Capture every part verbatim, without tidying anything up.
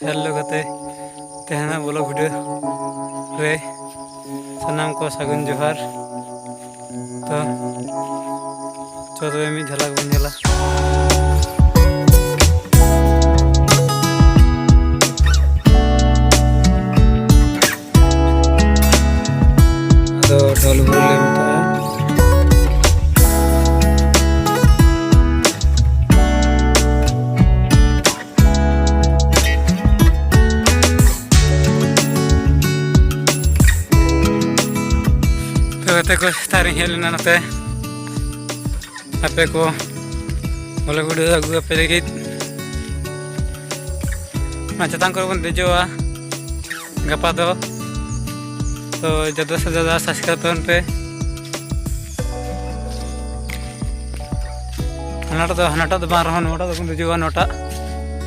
Hello ᱜᱟᱛᱮ, ᱛᱮᱦᱮᱧᱟᱜ blog video ᱨᱮ ᱥᱟᱱᱟᱢ ᱠᱚ ᱥᱟᱹᱜᱩᱱ ᱡᱚᱦᱟᱨ᱾ ᱛᱚ ᱪᱚ ᱛᱚᱵᱮ ᱢᱤᱫ ᱡᱷᱟᱞᱟᱠ ᱵᱚᱱ ᱧᱮᱞᱟ᱾ ᱟᱫᱚ ᱰᱚᱞ ᱵᱩᱨᱩ ᱞᱮ ᱢᱮᱛᱟᱜᱼᱟ᱾ ᱛᱚ ᱜᱟᱛᱮ ᱠᱚ, ᱥᱮᱛᱟᱜ ᱨᱤᱧ ᱦᱮᱡ ᱞᱮᱱᱟ ᱱᱚᱛᱮ ᱟᱯᱮ ᱠᱚ ᱵᱚᱞᱮ ᱵᱷᱤᱰᱤᱭᱳ ᱟᱹᱜᱩ ᱟᱯᱮ ᱞᱟᱹᱜᱤᱫ᱾ ᱚᱱᱟ ᱪᱮᱛᱟᱱ ᱠᱚᱨᱮ ᱵᱚᱱ ᱫᱮᱡᱚᱜᱼᱟ ᱜᱟᱯᱟ ᱫᱚ᱾ ᱛᱚ ᱡᱟᱫᱟ ᱥᱮ ᱡᱟᱫᱟ ᱥᱟᱵᱥᱠᱨᱟᱭᱤᱵ ᱛᱟᱵᱚᱱ ᱯᱮ᱾ ᱦᱟᱱᱟᱴᱟᱜ ᱫᱚ, ᱦᱟᱱᱟᱴᱟᱜ ᱫᱚ ᱵᱟᱝ ᱨᱮᱦᱚᱸ ᱱᱚᱣᱟᱴᱟᱜ ᱫᱚᱵᱚᱱ ᱫᱮᱡᱚᱜᱼᱟ, ᱱᱚᱣᱟᱴᱟᱜ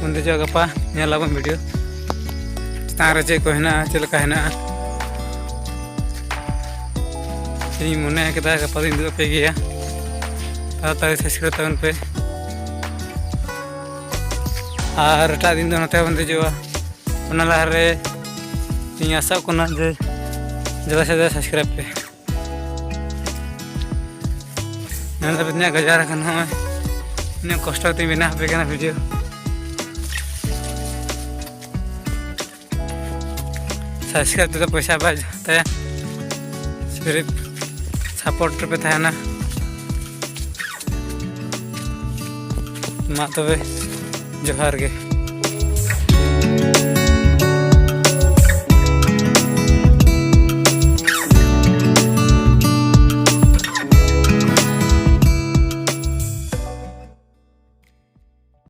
ᱵᱚᱱ ᱫᱮᱡᱚᱜᱼᱟ ᱜᱟᱯᱟ᱾ ᱧᱮᱞᱟᱵᱚᱱ ᱵᱷᱤᱰᱤᱭᱳ ᱪᱮᱛᱟᱱ ᱨᱮ ᱪᱮᱫ ᱠᱚ ᱦᱮᱱᱟᱜᱼᱟ, ᱪᱮᱫ ᱞᱮᱠᱟ ᱦᱮᱱᱟᱜᱼᱟ᱾ ᱤᱧ ᱢᱚᱱᱮ ᱠᱮᱫᱟ ᱜᱟᱯᱟ ᱫᱚᱧ ᱩᱫᱩᱜ ᱟᱯᱮ ᱜᱮᱭᱟ᱾ ᱛᱟᱲᱟᱛᱟᱲᱤ ᱥᱟᱵᱥᱠᱨᱟᱭᱤᱵ ᱛᱟᱵᱚᱱ ᱯᱮ᱾ ᱟᱨ ᱮᱴᱟᱜ ᱫᱤᱱ ᱫᱚ ᱱᱚᱛᱮ ᱵᱚᱱ ᱫᱮᱡᱚᱜᱼᱟ᱾ ᱚᱱᱟ ᱞᱟᱦᱟᱨᱮ ᱤᱧ ᱟᱥᱟᱜ ᱠᱟᱱᱟ ᱡᱮ ᱡᱟᱫᱟ ᱥᱮ ᱡᱟᱫᱟ ᱥᱟᱵᱥᱠᱨᱟᱭᱤᱵ ᱯᱮ᱾ ᱧᱮᱞ ᱫᱟᱯᱮ ᱛᱤᱱᱟᱹᱜ ᱜᱟᱡᱟᱲ ᱟᱠᱟᱱᱟ, ᱱᱚᱜᱼᱚᱭ ᱤᱱᱟᱹᱜ ᱠᱚᱥᱴᱚ ᱛᱮᱧ ᱵᱮᱱᱟᱣ ᱟᱯᱮ ᱠᱟᱱᱟ ᱵᱷᱤᱰᱤᱭᱳ᱾ ᱥᱟᱵᱥᱠᱨᱟᱭᱤᱵ ᱛᱮᱫᱚ ᱯᱚᱭᱥᱟ ᱵᱟᱭ ᱦᱟᱛᱟᱭᱟ, ᱥᱤᱨᱤᱯ ᱥᱟᱯᱳᱨᱴ ᱨᱮᱯᱮ ᱛᱟᱦᱮᱱᱟ᱾ ᱢᱟ ᱛᱚᱵᱮ, ᱡᱚᱦᱟᱨ ᱜᱮ᱾